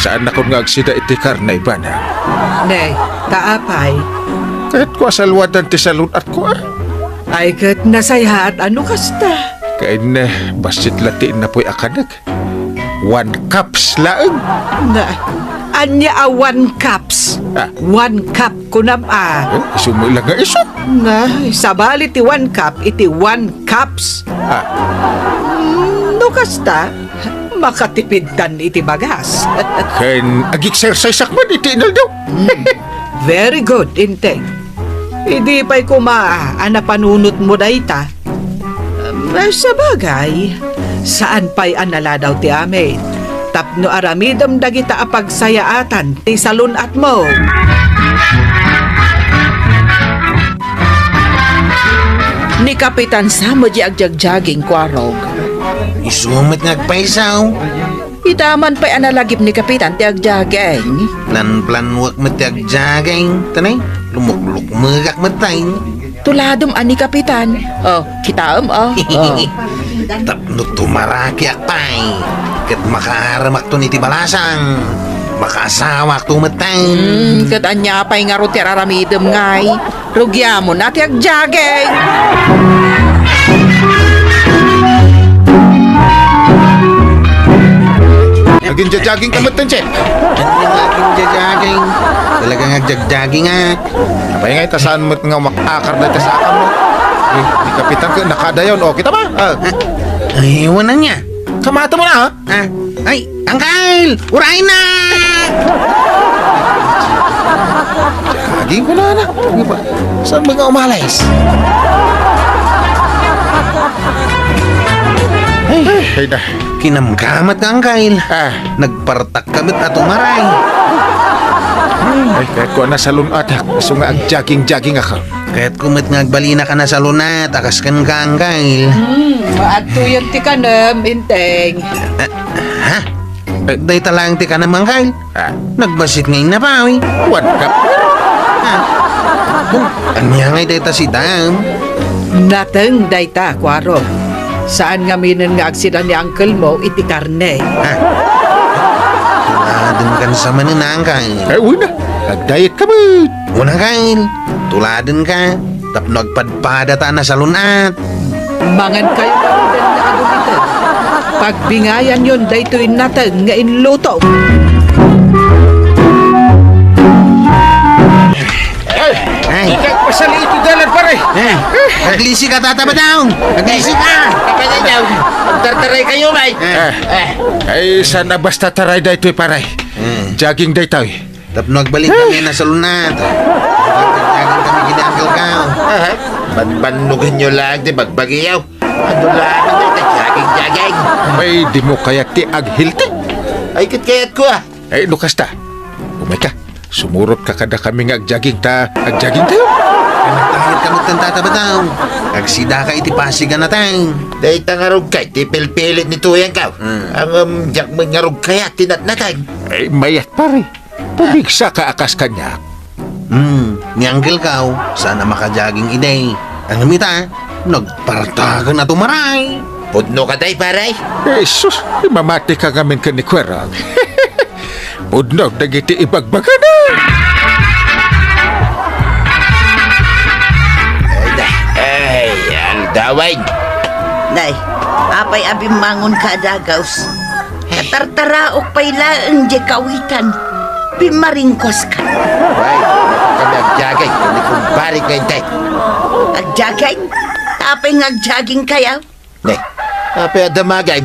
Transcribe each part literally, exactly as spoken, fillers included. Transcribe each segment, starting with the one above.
Saannakon nga agsida iti karne, bana. Ne, ta apay? Ket kua, saluadan ti salun-atko, a. Ay, ket nasayaat a no kasta. Ken, eh, bassit la ti innapoy a kanek. One cups laeng. Na, ania a one cups? Ah. One cup, kunam, a. Eh, isu met la nga isu. Na, sabali ti one cup iti one cups. Ah. Mm, no kasta, makatipidtan iti bagas. Ken ag-exerciseak met iti inaldaw. Mm. Very good, Inteng. Idi pay koma a napanunotmo dayta. Sabagay, saan pay a naladaw ti amin tapno aramidem dagita a pagsayaatan ti salun-atmo. Ni Kapitan Sam met diay agjagjaging, Kuarog. Isu met nga agpaysaw. Ita man pay a nalagip ni Kapitan ti agjaging. Planplannuak met ti agjaging. Tanay, lumuklukmegak met tay. Tuladem a ni Kapitan. Oh, kitaem, oh. Oh. Tapno tumarakiak pay. Ket makaaramakton iti balasang. Makaasawakto met tay. Hmm, ket ania pay ngarud ti araramidem ngay? Rugiamon a ti agjaging. Agin-jajaging ka met, Tenche. Agin-jajaging. Talaga nga agjajaging, a. Apay nga ita saan met nga umakakar dayta sa akan mo? Eh, ni Kapitan ket nakadayon. O, kita ba? Ah. Ay, wala niya. Kamata mo na, ha? Ah, ay, Angkel! Uray na! Saging ko na, anak. Ano ba? Saan ba nga umalis? Ay, ay, da. Kinamkamat ka, Angkel. Ah. Nagpartak ka met a tumaray. Ay, kahit ko na salon atak. Gusto nga agjaging-jaging ako. Kayatko met nga agbalin a nasalunat a kas kenka, Angkel. Hmm, adtoyen ti kanem, Inteng. Ah, ha? Eh, dayta laeng ti kanem, Angkel? Ah. Nagbassit nga innapawi. Wan ka. Ah. Ania ngay dayta sida? Nateng dayta, Kuarog. Saan ngaminen nga agsida ni uncle mo iti karne? Ah. Tuladen kan sa manen, Angkel. Eh, una. Nag-diet ka met. Una, Angkel. Tuladen ka. Tapno agpadpadata a nasalun-at. Mangan kayo ngaruden nga agumiten. Pagbingayan yon daytoy nateng nga inluto. Ay! Ay! Ikagpasali ito dalan, pare! Eh, aglisi ka, Tata Badong! Aglisi ka! Tata Badong! Agtartaray kayo, bay! Eh. Eh. Ay, sana basta taray daytoy, pare. Eh. Jogging daytoy. Tapno agbalin kami a nasalunat. Agjogging kami ken ni Uncle Kao. Aha. Banbannugen yo laeng ti bagbagiyo. Adu laeng dayta jogging-jogging. Ay, dimo kayat ti aghealthy? Ay, ket kayatko, a. Ay, no kasta, umayka. Sumurotka kadakami nga agjogging ta agjoggingtayo. Ay, nagtayod kami ken Tata Badong. Agsidaka iti pasig a nateng. Dayta ngarud kay ti pilpilit ni Tuyang, Kao. Hmm. Ngem diak met ngarud kayat ti natnateng. Ay, mayat, pare. Pumigsaka a kas kaniak. Hmm, ni Uncle Kao, saan a makajogging idi. Ngem ita, nagpartaken a tumaray. Pudno ka, tay, pare? Eh, sus, imamatika ngamin ken ni Kuarog. Pudno dagiti ibagbagana. Ay, aldawen. Nay, apay a bimmangonka a dagaws? Katartaraok pay laeng diay kawitan. Bimmaringkuaska. Way, kami agjogging, ni kumparek nga intay. Agjogging? Apay nga agjogging kayo? Ne, apay a damagen?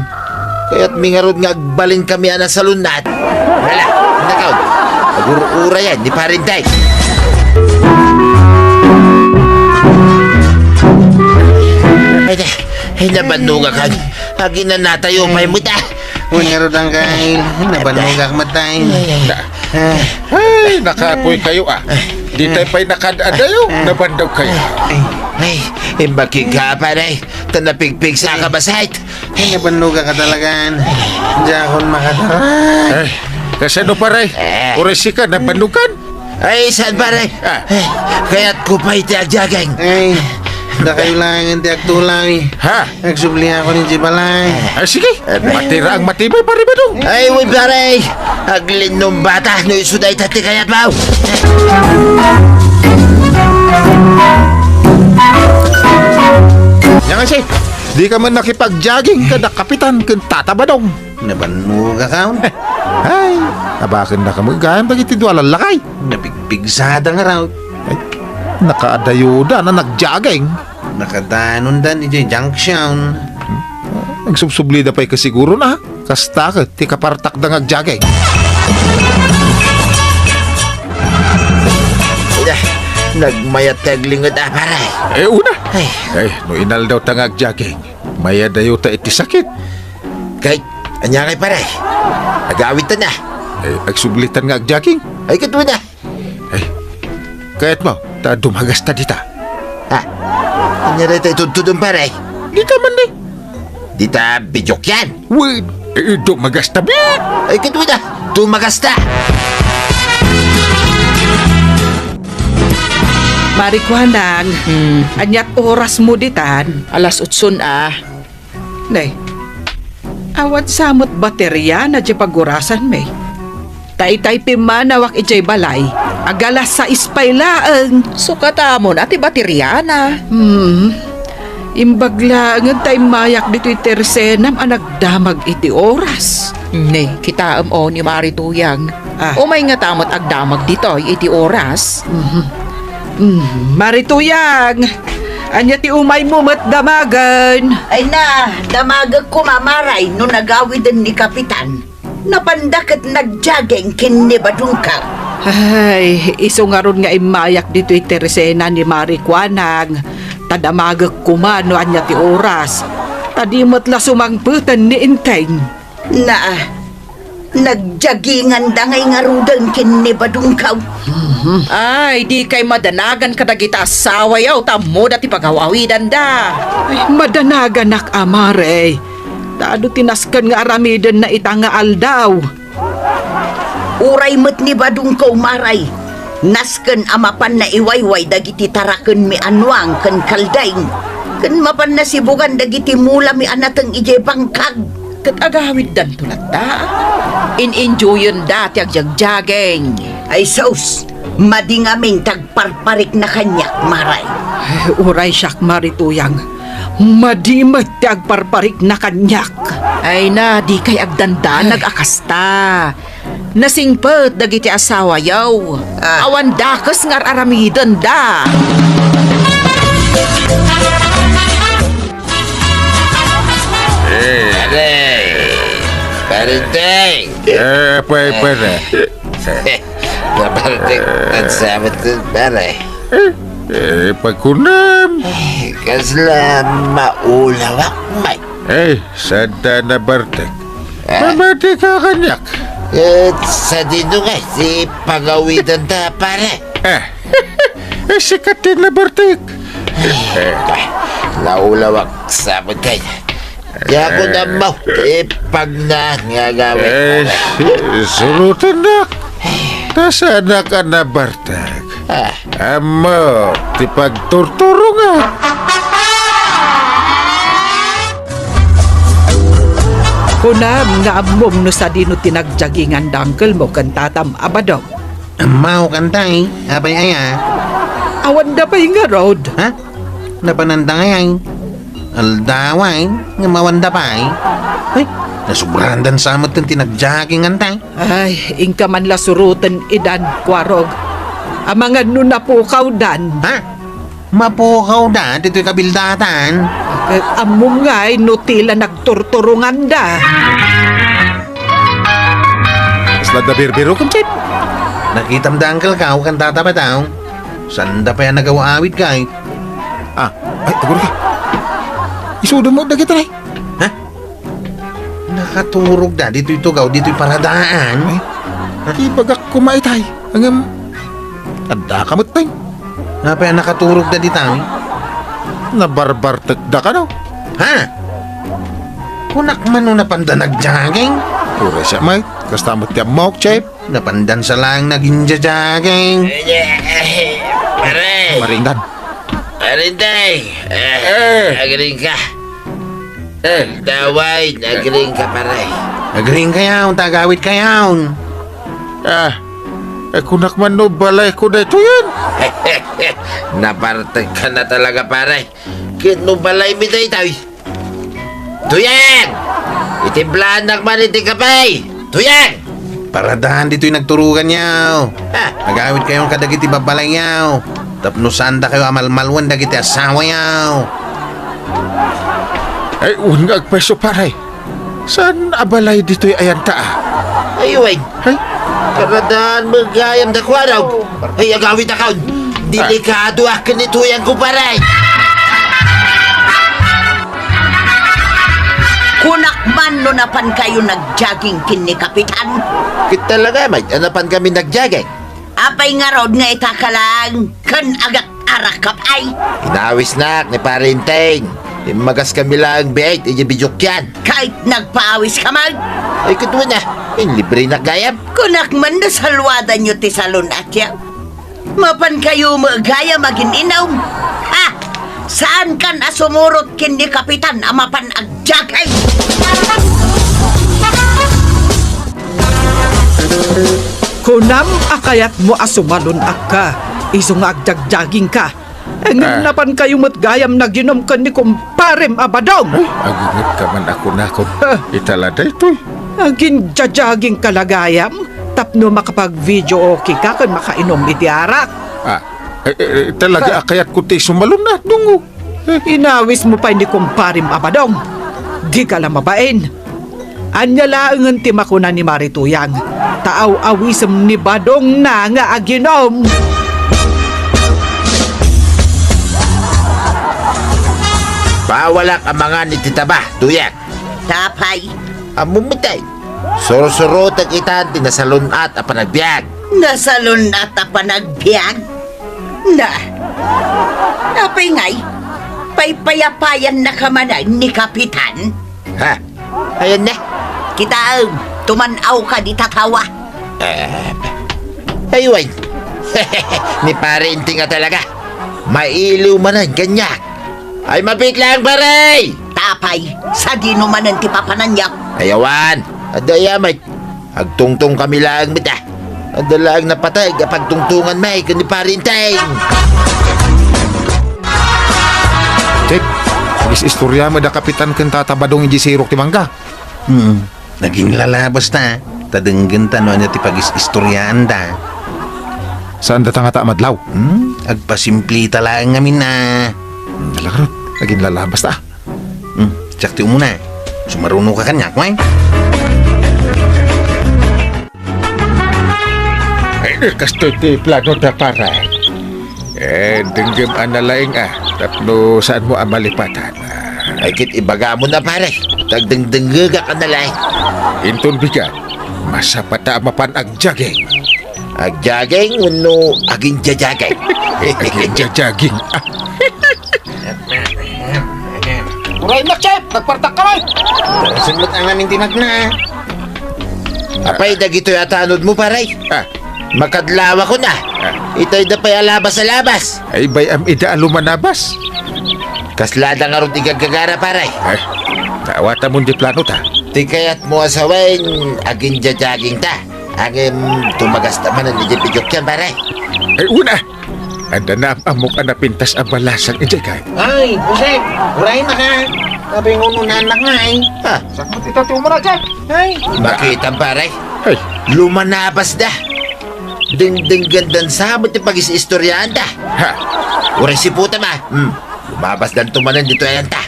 Kayatmi ngarud nga agbalin kami a nasalunat. Wala, nakaw. Agur-urayan ni Parintay. Ay, ay, nabannogak. Aginanatayo, pay mo ta. Uy, ngarud, Angkel. Nabannogak met tay. Ay, nakapoy kayo, a. Di tay pay nakad-adayo, nabandog kayo. Ay, imbaki ka, pare. Ta napigpigsa ka, basay. Ay, nabannogak talagan. Diakon makataray. Ay, kasano, pare? Eh. Uray sika, nabannogan? Ay, saan, pare? Ah. Ay, kayatko pay ti agjogging. Ay. Dakayo laengen ti agtulaw. Ha? Agsubliakon idiay balay. Ah, sige. Matira ang matibay, Pare Badong. Ay, wen, pare. Aglinnumbata no isu dayta ti kayatmo. Nia nga si, dika man nakipag-jogging kada Kapitan ken Tata Badong. Nabannogakon. Ay, abakennaka met gayam dagiti dua a lallakay. Napigpigsada ngarud. Ay, nakaadayoda a nag-jogging. Nakadanonda idiay junction. Nagsubsublida pay kasiguron, a. Kasta ket ti kapartakda nga ag-jogging. Ida, nagmayat ti aglinged, a, pare. Eh, una. Ay. Eh, no inaldawta nga ag-jogging, mayadayota iti sakit. Kay, ania ngay, pare? Agawidtan a. Eh, agsublitan nga ag-jogging. Ay, ket wen a. Ay, kayatmo ta dumagasta dita? Ha? Ania dayta itudtudem, pare? Dita man, eh. Dita bidiokyan? Wen, eh, dumagasta, bi! Ay, ket wen a, dumagasta! Marikuanang, hmm, aniat orasmo ditan? Alas otson, a. Nay, awan sa met bateriana diay pagurasanmi. Ta itay pimmanawak idiay balay, agalas sais pay laeng. Sukatammon a ti bateriana. Hmm. Imbag laengen ta immayak ditoy tersenam a nagdamag iti oras. Ne, kitaem, o, ni Mari Tuyang. Ah. Umay ngata met agdamag ditoy iti oras. Mhm. Mm, Mari Tuyang, ania ti umaymo met damagen? Ay na, damagek koma, Maray, no nagawiden ni Kapitan. Napanda ket nag-jogging ken ni Badungkaw. Ay, isu ngarud nga immayak ditoy tersena ni Mari Kuanang, ta damagek koma no ania ti oras. Ta di met la sumangpeten ni Enteng. Naa, nagjaginganda ngay ngaruden ken ni Badungkaw. Ay, dikay madanagan kadagiti assawayo ta ammoda ti pagaw-awidanda. Ay, madanaganak, a, Mare. Ta adu ti nasken nga aramidenna ita nga aldaw. Uray met ni Badungkaw, Maray, nasken a mapanna iwayway dagiti tarakenmi a nuang ken kaldeng, ken mapanna sibugan dagiti mulami a nateng idiay bangkag. Ket agawiddanto latta. In-enjoyenda ti agjagjogging. Ay sus, madi ngamin ti agparparikna kaniak, Maray. Uray siak, Mari Tuyang, madi met ti agparparikna kaniak. Ay na, dikay agdandanag a kasta. Nasingpet dagiti assawayo. Ah. Awan dakes nga ar-aramidenda. Eh. Pare! Pare Enteng! Eh, pare, pare. Nabartek, nagsabot ko, pare. Eh, pagkunam. Ay, kasla maulawak, Mike. Eh, saan ta nabartek? Ah? Mamati ka kaniak. Eh, sadino nga, ti pagawidanta, pare. Eh, eh, sika ti nabartek. Eh, naulawak, sabagay. Diak ammo ti pagna nga agawid, eh, pare. Surotennak. Ta saanak a nabartek. Ah. Ammo ti pagturturongak. Kunam nga ammom no sadino ti nagjagingan da uncle mo ken tatam a Badong. Ammo kantay, apay aya? Awanda pay ngarud. Ha? Napananda ngay ay? Aldaw ay, nga mawanda pay? Ay, nasubraandan sa met ti nagjagingan tay. Ay, inka man la suroten idan, Kuarog. Amangan no napukawdan. Ha? Mapukawda ditoy kabildatan? Eh, ammom ngay no ti la nagturturonganda. Kasla da birbirokem, Chip? Nakitam da Uncle Kao ken Tata Badong. Sanda pay a nagaw-awid kay. Ah, ay, agurka. Isudom mo dagita, nay. Ha? Nakaturog da ditoy tugaw, ditoy paradaan. Ay, ibagak koma itay. Ngem, adda ka met, tay. Apay a nakaturog da dita, eh? Nabarbartek da kano? Ha? Kunak man no napanda nagjogging? Uray siak met, kasta met ti ammok, Chip. Napandan sa laeng nagin-jogging. Pare! Maringdan. Arintay! Eh, Eh. Agring ka. Eh. Daway, agring ka, pare. Agring kayaw, tagawit kayaw. Ah, eh, kunak man no balay ko daytoyen. Napartek ka na talaga, pare. Ket no balay mi daytoy. Tuyang! Itimplaan nak man iti kape! Tuyang! Paradahan ditoy nagturugan yaw. Ah. Agawid kayon kadagiti babbalayyaw. Tapno saan dakayo a malmalwen dagiti asawa yaw. Ay, wen nga agpayso, pare. Saan a balay ditoy ayan ta, ah? Ay, wen. Ay? Karadaan mo gayam da kuaraw. Ay, agawid akon. Delikado ak ken ni Tuyang ko, pare. Kunak man no napan kayo nag-jogging ken ni Kapitan. Ket talaga, may, a napan kami nag-jogging. Apay ngarud nga ita ka lang ken agak-arak ka pay? Inawisnak ni Pare Enteng. Immagas kami lang biit iti bidiokyan. Kahit nagpaawis ka man? Ay, ket wen a, inlibrenak gayam. Kunak man no salwadanyo ti salun-atyo. Mapan kayo met gayam agin-inom. Ha? Saan kan a sumurot ken ni Kapitan a mapan agjogging? Kunam a kayatmo a sumalun-at ka, isu nga agjogging ka. Ngem Ah. napan kayo met gayam naginom ken ni kumparem a Badong. Ay, aginget ka man a kunakon. Ah. Ita la daytoy. Agin-jogging ka la gayam tapno makapag-video okay ka ken makainom iti arak. Ah, eh, eh, eh, talaga Ah. a kayatko ti sumalun-at, dungo. Eh. Inawismo pay ni kumparem a Badong. Di ka la mabain. Ania laengen ti makuna ni Mari Tuyang, ta aw-awisem ni Badongna nga aginom. Bawalak a mangan iti taba, Tuyang. Apay? Ammom met ay, sursurotek itan ti nasalun-at a panagbiag. Nasalun-at a panagbiag? Na, apay ngay, paypayapayan na ka manen ni Kapitan? Ha? Ayan na. Kitaem, tuman-aw ka di tatawa. Eh, ay, way. Ni Pare Inting a talaga. Mailiw manen kaniak. Ay, mapit lang, pare! Apay, sadino manen ti papananyo? Ay, awan. Adda aya met. Agtungtong kami laeng met, ah. Adda laeng napateg a pagtungtongan met ken ni Pare Inting. Chip, agis-istorya met da Kapitan ken Tata Badong iti sirok ti mangga. Hmm, naging lalabas ta. Ta denggen ta no ania ti pagis-istoryaanda. Saan data ngata a madlaw? Hmm, agpasimplita laeng ngamin a. Hmm, ala ngarud, naging lalabas ta. Hmm, siak ti umuna. Sumaruno ka kaniak, wen? Ay, kastoy ti plano ta, pare. Eh, denggem a nalaing, ah, tapno saanmo a malipatan. Ay, ket ibagam na, pare. Tagdengdengngegak a nalaing. Inton bigat, masapata a mapan agjaging. Agjaging wenno aginjajaging? Aginjajaging. Uray, Makchep! Nagpartak ka, oy! Sumot ang namin ti magna. Apay, dagitoy a tanodmo, pare? Ah. Makadlawakon a. Ah. Itay da pay a labas a labas. Ay, bay-am ida a lumanabas. Kasla da ngarud ti gaggagara, pare. Ay, taawatamon di plano ta. Ti kayatmo a sawen, aginjajaging ta. Ngem tumagasta manen iti pidiokyan, pare. Ay, una! Adda naam-ammok a napintas a balasang idiay kay. Ay, Jose, uray na ka. Sabi nga ununan na nga, eh. Ah. Sakit ito, tumura, Jack. Ay. Makitam, pare. Ay. Lumanabas da. Dengdenggendan sa met ti pagis-istoryaanda. Ha? Uray siputam, ah. Hmm. Lumabas dan tumanan dito ayan ta.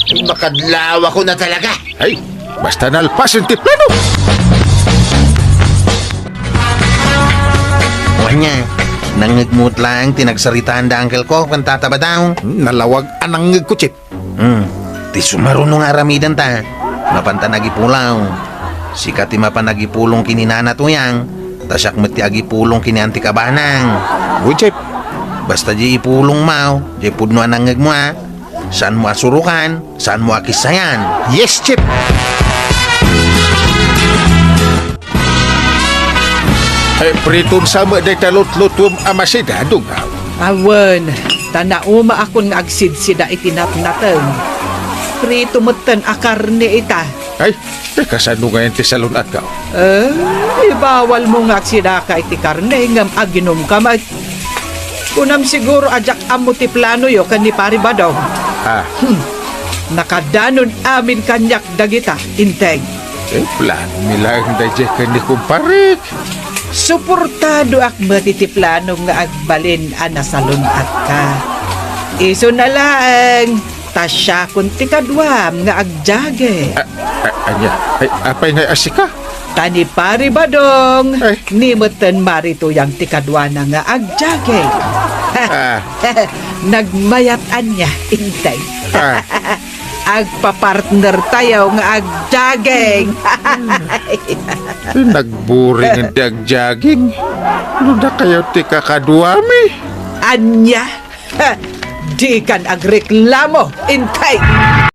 Ay, makadlawakon a talaga. Ay, basta nalpasen ti plano. Wen a, nangngegmo laeng ti nagsaritaan da uncle ko ken Tata Badong. Nalawag a nangngegko, Chip. Hmm, ti sumaruno nga aramidenta, mapan ta nagipulaw. Sika ti mapan agipulong ken ni Nana Tuyang, ta siak met ti agipulong ken ni Auntie Kabanang. Wen, Chip. Basta di ipulongmo, di pudno a nangngegmo, a. Saanmo a surokan, saanmo a kissayan. Yes, Chip! Ay, priton sa met dayta lutlutuem a masida, Dungaw. Awan. Ta naumaakon nga agsidsida iti natnateng. Prito metten a karne ita. Ay, kasano ngayen ti salun-atko? Eh, ibawalmo nga agsidaka iti karne ngem aginumka met. Kunam siguro a diak ammo ti planoyo ken ni Pari Badong. Ah. Hmm. Nakadanon amin kaniak dagita, Inteng. Eh, planomi laeng daydiay ken ni kumparek. Suportadoak met iti planom nga agbalin a nasalun-atka. Isuna laeng, ta siakon ti kaduam nga agjaging. A-, a-, ania? Ay, apay ngay a sika? Ta ni Pari Badong, Ay. ni metten Mari Tuyang ti kaduana nga agjaging. Ah. Nagmayat ania, Inteng. Ah. Agpapartner tayo nga agjaging. Nagburing ti agjaging. No dakayo ti kakaduami. Ania? Dikan agreklamo, Inteng.